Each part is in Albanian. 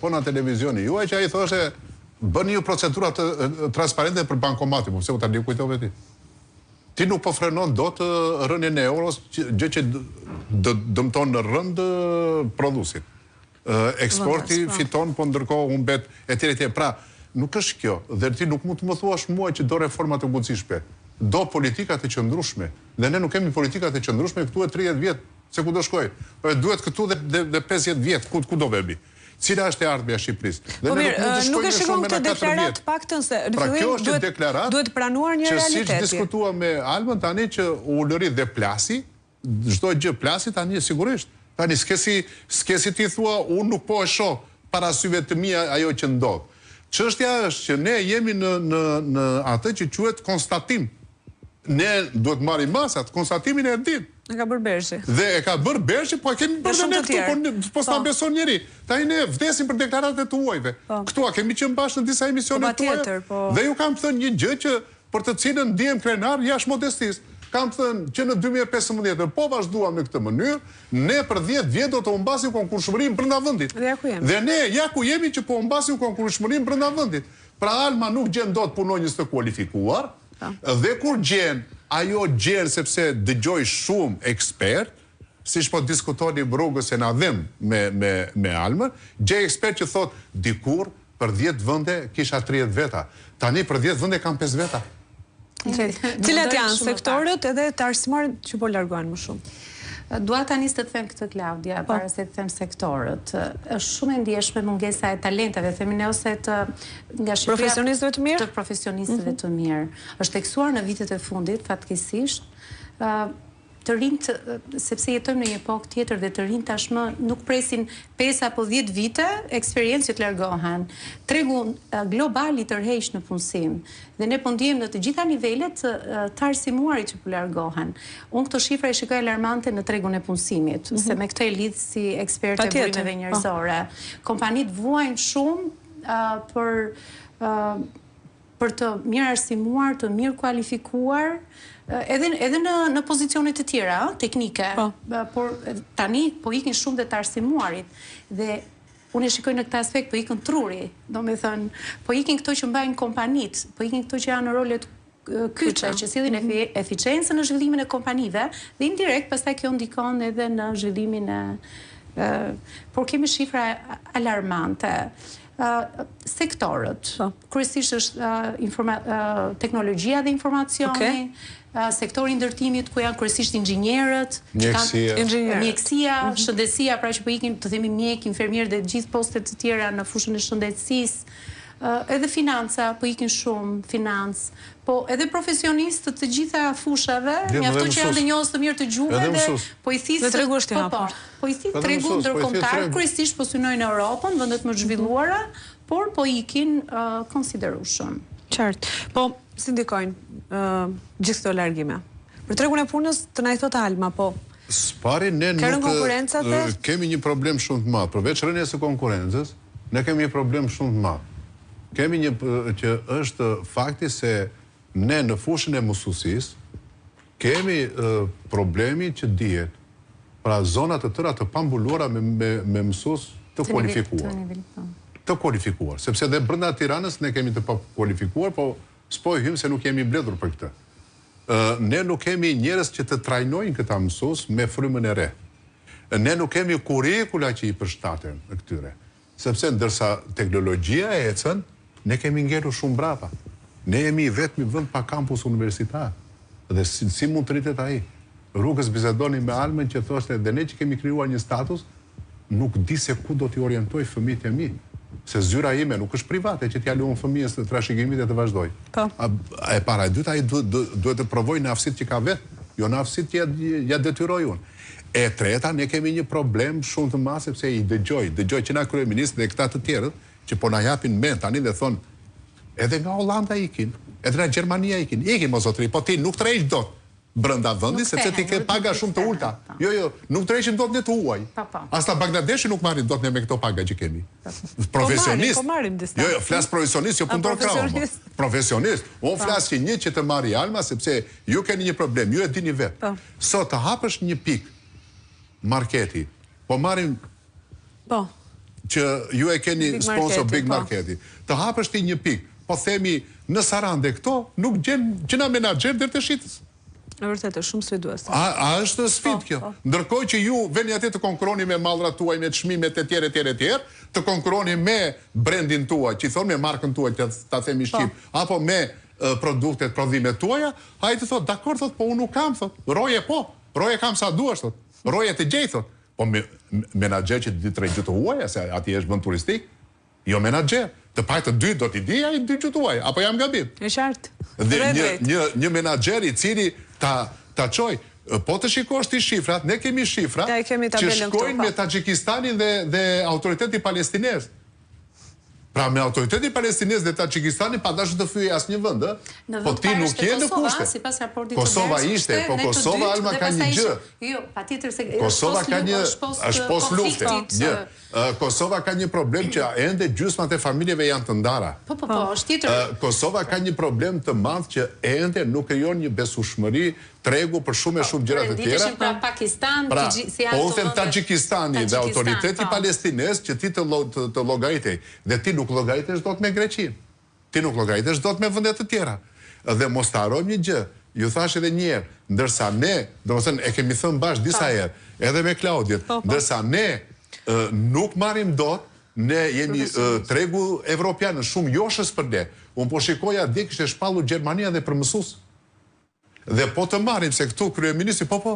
po në televizioni juaj që ai thoshte bëni ju procedura të transparente për bankomatin, po pse u tani kujtove ti? Ti nuk po frenon dot rënien e euros, gjë që dëmton rëndë prodhuesit. Eksporti po. fiton, po ndërkohë humbet etj etj. Pra, nuk është kjo. Dhe ti nuk mund të më thuash mua që do reforma të guxishme. Do politika të qëndrueshme. Dhe ne nuk kemi politika të qëndrueshme këtu e 30 vjet. Se ku do shkoj? Po duhet këtu dhe dhe, dhe 50 vjet, ku ku do vemi? Cila është e ardhmja e Shqipërisë? Dhe po mirë, nuk e shikon këtë deklaratë paktën se në pra, fillim duhet duhet pranuar një realitet. Që siç diskutuam me Almën tani që u ulëri dhe plasi, çdo gjë plasi tani sigurisht. Tani s'ke si s'ke si ti thua unë nuk po e shoh para syve të mia ajo që ndodh. Çështja është që ne jemi në në në atë që quhet konstatim. Ne duhet marrim masat, konstatimin e dim. E ka bërë Bershi. Dhe e ka bërë Bershi, po e kemi bërë dhe ne këtu, po, po, po s'na po. beson njeri. Tani ne vdesim për deklaratat e të huajve. Po. Këtu a kemi qenë bashkë në disa emisione po, tuaja? Po. Dhe ju kam thënë një gjë që për të cilën ndihem krenar jashtë modestisë. Kam thënë që në 2015, po vazhduam në këtë mënyrë, ne për 10 vjet do të humbasim konkurrueshmërinë brenda vendit. Dhe ja ku jemi. Dhe ne ja ku jemi që po humbasim konkurrueshmërinë brenda vendit. Pra Alma nuk gjen dot punonjës të kualifikuar, po. dhe kur gjen, ajo gjen sepse dëgjoi shumë ekspert, siç po diskutonim rrugës e na dhemb me me me Almën, gjej ekspert që thotë dikur Për 10 vende kisha 30 veta. Tani për 10 vende kam 5 veta. Cilat janë sektorët edhe të arsimuarit që po largohen më shumë? Dua ta nis të them këtë Klaudia, po. para se të them sektorët. Është shumë e ndjeshme mungesa e talenteve, themi ne ose të nga Shqipëria profesionistëve të mirë, të profesionistëve mm -hmm. të mirë. Është theksuar në vitet e fundit, fatkeqësisht, ë të rinjtë, sepse jetojmë në një epokë tjetër dhe të rinjtë tashmë nuk presin 5 apo 10 vite eksperiencë që të largohen. Tregu global i tërheq në punësim dhe ne po ndjejmë në të gjitha nivelet të arsimuarit që po largohen. Unë këto shifra i shikoj alarmante në tregun e punësimit, mm -hmm. se me këtë e lidh si eksperte e burimeve po. njerëzore. Kompanitë vuajnë shumë uh, për uh, për të mirë arsimuar, të mirë kualifikuar, edhe edhe në në pozicione të tjera, ëh, teknike. Po. Por tani po ikin shumë dhe të arsimuarit dhe unë e shikoj në këtë aspekt po ikën truri, domethënë, po ikin këto që mbajnë kompanitë, po ikin këto që janë në rolet kyçe që sjellin mm -hmm. eficiencën në zhvillimin e kompanive dhe indirekt pastaj kjo ndikon edhe në zhvillimin e por kemi shifra alarmante. Sektorët. Po. Kryesisht është informa, teknologjia dhe informacioni, okay. sektori i ndërtimit ku janë kryesisht inxhinierët, mjekësia, mjekësia, mm -hmm. shëndetësia, pra që po ikin, të themi mjek, infermier dhe të gjithë postet të tjera në fushën e shëndetësisë. Edhe financa, po ikin shumë, financë, po edhe profesionistë të të gjitha fushave, mjafton që janë dhe njohës të mirë të gjuhëve dhe po i thith Dhe tregu është i po, po. hapur. Po i thith tregu po ndërkombëtar, kryesisht po synojnë Europën, vendet më të zhvilluara, por po ikin konsiderueshëm. Qartë. Po, si ndikojnë gjithë këto largime? Për tregun e punës të na i thotë Alma, po Së pari ne nuk kemi një problem shumë të madh. Përveç rënies së konkurrencës, ne kemi një problem shumë të madh. Kemi një që është fakti se ne në fushën e mësuesisë kemi problemin që dihet. Pra zona të tëra të pambuluara me me me mësues të kualifikuar. Po. Të kualifikuar, sepse dhe brenda Tiranës ne kemi të pakualifikuar, po s'po i hyjmë se nuk jemi mbledhur për këtë. Ë ne nuk kemi njerëz që të trajnojnë këta mësues me frymën e re. Ne nuk kemi kurrikula që i përshtaten këtyre. Sepse ndërsa teknologjia ecën, ne kemi ngelur shumë mbrapa. Ne jemi i vetmi vend pa kampus universitar. Dhe si, si mund të rritet ai? Rrugës bisedonim me Almën që thoshte dhe ne që kemi krijuar një status, nuk di se ku do t'i orientoj fëmijët e mi. Se zyra ime nuk është private që t'ia lë unë fëmijës në trashëgimi dhe të vazhdoj. Po. A, e para, e dyta, ai duhet duhet të provojë në aftësitë që ka vetë, jo në aftësitë që ja, ja detyroj unë. E treta, ne kemi një problem shumë të madh sepse i dëgjoj, dëgjoj që nga kryeministri dhe këta të tjerët që po na japin mend tani dhe thonë edhe nga Hollanda ikin, edhe nga Gjermania ikin. Ikin mo zotëri, po ti nuk tërheq dot brenda vendit sepse ti ke paga shumë të ulëta. Po. Jo, jo, nuk tërheqim dot ne të huaj. Po, po. As nga Bangladeshi nuk marrim dot ne me këto paga që kemi. Profesionist. Po marrim disa. Jo, jo, flas profesionist, jo punëtor krahu. Profesionist. Unë flas që një që të marri Alma sepse ju keni një problem, ju e dini vetë. Sot të hapësh një pikë marketi, po marrim Po. që ju e keni sponsor Big po. Marketi. Të hapësh ti një pikë, po themi në Sarandë këto, nuk gjen që nga menaxher deri te shitës. E vërtetë, është shumë sfiduese. A, a është sfidë po, kjo? Po. Ndërkohë që ju veni atje të konkurroni me mallrat tuaj, me çmimet e tjerë e tjerë e tjerë, të konkurroni me brandin tuaj, që i thonë me markën tuaj, të ta themi po. shqip, apo me produktet, prodhimet tuaja, ai të thotë, dakord, thotë, po unë nuk kam, thotë, roje po, roje kam sa duash, thotë, roje të gjej, thotë. Po me, menaxher që të di tre gjuhë të huaja, se atje është vend turistik, jo menaxher, të paktën dy do t'i di ai dy gjuhë të huaja, apo jam gabim? E qartë. Dhe një një një menaxher i cili ta ta çoj, po të shikosh ti shifrat, ne kemi shifra që shkojnë me po. Taxhikistanin dhe dhe autoritetin palestinez. Pra me autoritetin palestinez dhe Taxhikistanin pa dashur të fyej asnjë vend, ë? Po ti nuk je në kushte. Sipas raportit të Kosova ishte, po Kosova Alma ka një gjë. Jo, patjetër se Kosova ka një është post lufte. Një. Kosova ka një problem që ende gjysmat e familjeve janë të ndara. Po, po, po, është tjetër. Kosova ka një problem të madh që ende nuk krijon një besueshmëri tregu për shumë e shumë gjëra të tjera. Pra Pakistan, pra, si janë po unë them Taxhikistani dhe autoriteti po. palestinez që ti të të, të llogaritej dhe ti nuk llogaritesh dot me Greqinë. Ti nuk llogaritesh dot me vende të tjera. Dhe mos të harrojmë një gjë, ju thashë edhe një herë, ndërsa ne, domethënë e kemi thënë bashkë disa po. herë, edhe me Klaudiën, po, po. ndërsa ne nuk marrim dot Ne jemi tregu evropian është shumë joshës për ne. Unë po shikoja dje kishte shpallur Gjermania dhe për mësues. Dhe po të marrim se këtu kryeministri, po po,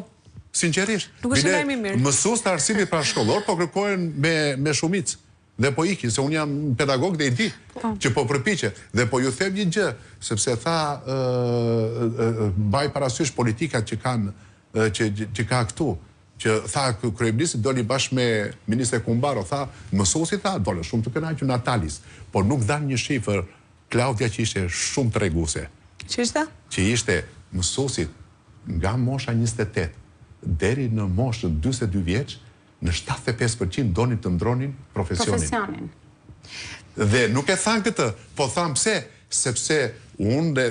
sinqerisht. Nuk është lajm i mirë. Mësues të arsimit parashkollor po kërkohen me me shumicë. Dhe po ikin, se unë jam pedagog dhe i di po. që po përpiqe. Dhe po ju them një gjë, sepse tha ë mbaj parasysh politikat që kanë që që ka këtu, që tha kryeministri doli bashkë me ministren Kumbaro, tha mësuesit tha, dolën shumë të kënaqur në Natalis, por nuk dhanë një shifër Klaudia që ishte shumë treguese. Që ishte? Që ishte mësuesit nga mosha 28 deri në moshën 42 vjeç, në 75% donin të ndronin profesionin. Profesionin. Dhe nuk e thanë këtë, po thanë pse? Sepse unë dhe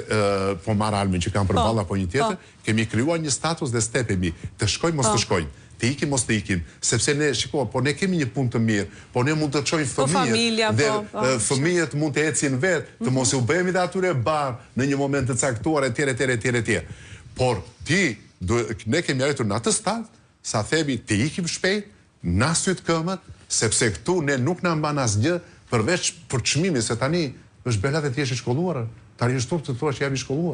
po marr Almën që kam përballë po, apo një tjetër, po. kemi krijuar një status dhe stepemi, të shkojmë mos të po. shkojmë. Të ikim mos të ikim, sepse ne, shiko, po ne kemi një punë të mirë, po ne mund të çojmë po, fëmijët dhe po, po, fëmijët mund të ecin vetë, të mos u bëhemi dhe atyre barrë në një moment të caktuar etj etj etj etj. Por ti, ne kemi arritur në atë stad, sa themi të ikim shpejt, na sytë këmbët, sepse këtu ne nuk na mban asgjë përveç përçmimit, se tani është bela dhe të jesh i shkolluar, tani është turp të thuash që jam i shkolluar.